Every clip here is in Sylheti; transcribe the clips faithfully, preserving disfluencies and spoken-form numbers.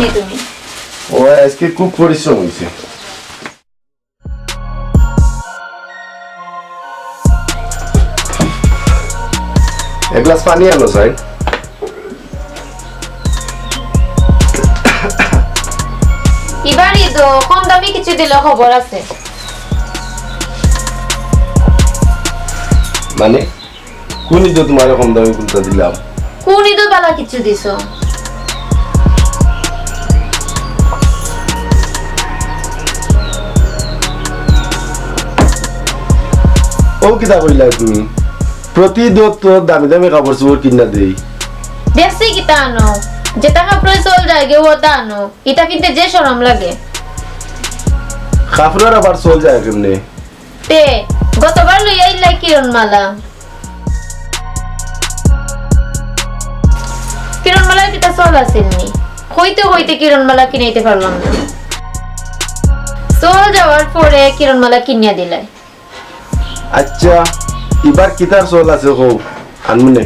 নি তুমি? ও, আজকে খুব পরিশ্রম হইছে। এক গ্লাস পানি আনো, সাইন। ইবার ইদো কম দামি কিছু দিলে খবর আছে। মানে, কোন ইদো তোমারে কম দামি কুন্তা দিলাম? কোন ইদো বালা কিছু দিছো? ও কিতা কইলা তুমি? প্রতি ইদো তো দামি দামি কাপড় চোপড় কিনা দেই। দেখছি কিতা আনো, যেটা কাপড়ে চল যায় গে ওটা আনো। ইটা কিনতে যে শরম লাগে। কাপড়র আবার চল যায় কেমনে? তে, গতবার লইয়া আইলাই কিরণমালা। কিরণমালার কিতা চল আছিল নি? কইতে কইতে কিরণমালা কিনাইতে পারলাম না। চল যাওয়ার পরে কিরণমালা কিনিয়া দিলাই। আচ্ছা, ইবার কিতার চল আছে কও, আনমুনে।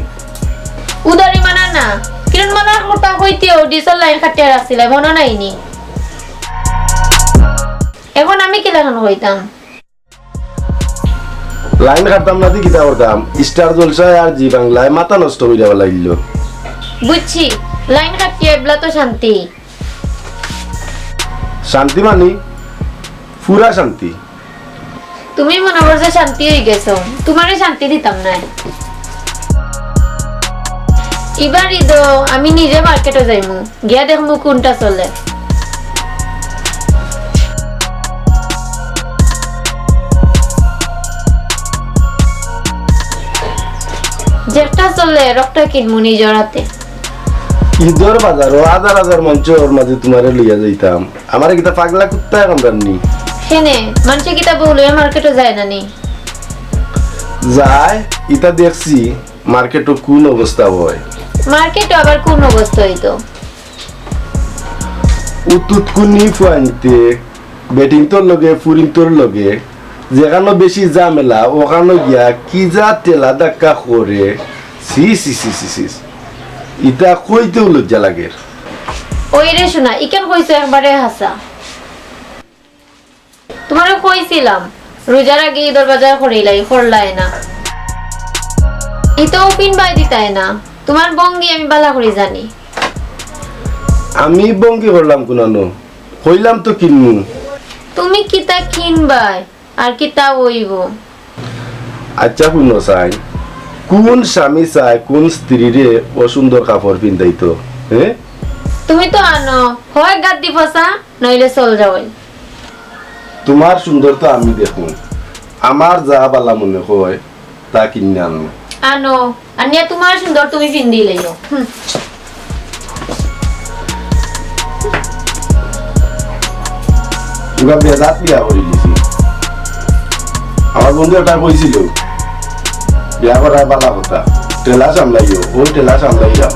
উদারি মানা না, কিরণমালার কথা কইতেও ডিসেল লাইন কাটিয়া রাখছিলা, মনো নাই নি? এখন আমি কিলাখান কইতাম? লাইন কাটতাম না দি কিতা করতাম? স্টার জলসায় আর জি বাংলায় মাথা নষ্ট করিয়া লাগিল। বুঝছি, লাইন কাটিয়া এবলা তো শান্তি। শান্তি মানি? পুরা শান্তি। তুমি মনে করছো শান্তি হয়ে গেছো, তোমারে শান্তি দিতাম না। ইবার ইদো আমি নিজে মার্কেটে যাইমু, গিয়া দেখমু কোনটা চলে। যেটা চলে, রকটা কিনমু নিজর হাতে। ইদর বাজারো হাজার হাজার মানষর মাঝে তোমারে লইয়া যাইতাম। আমারে কিতা পাগলা কুত্তায় কামড়ার নি? কেনে, মানষে কিতা বউ লইয়া মার্কেটে যায় না নি? যায়, ইতা দেখছি, মার্কেটও কোন অবস্থা হয়। মার্কেটও আবার কোন অবস্থা হইতো? উতুত কুনি ফুয়াইন্তে, বেটিন্তর লগে, ফুরিন্তর লগে, যেখানো বেশি ঝামেলা, ওখানো গিয়া কি যা ঠেলা ধাক্কা করে, ছি, ছি, ছি, ছি, ছি। ইতা কইতেও লজ্জা লাগের। ওই রে সোনা, ইখান কইছো একবারে হাছা। তোমারে কইছিলাম, রোজার আগে ইদর বাজার করিলাই, করলায় না। ইতাও পিনবায় দিতায় না। তোমার ভঙ্গি আমি বালা করি জানি। আমি ভঙ্গি করলাম কুনানো? কইলাম তো কিনমু। তুমি কিতা কিনবায়? আর কিতা অইবো? আচ্ছা, হুনো চাই, কোন স্বামী চায় কোন স্ত্রীরে অসুন্দর কাপড় পিন্দাইতো, হ্যাঁ? তুমি তো আনো, হয় গাদ্দি ফসা, নইলে চল যাওয়াই। তোমার সুন্দর তো আমি দেখমু, আমার যা বালা মনে হয়, তা কিনে আনো। আনো, আনিয়া তোমার সুন্দর তুমি পিন্দি লইও। হুম। তোরা বেজাত বিয়া করি দিছি। আমার বন্ধু একটা কইছিল, বিয়া করার বালা কথা, ঠেলা সামলাইও, ওই ঠেলা সামলাইলাম।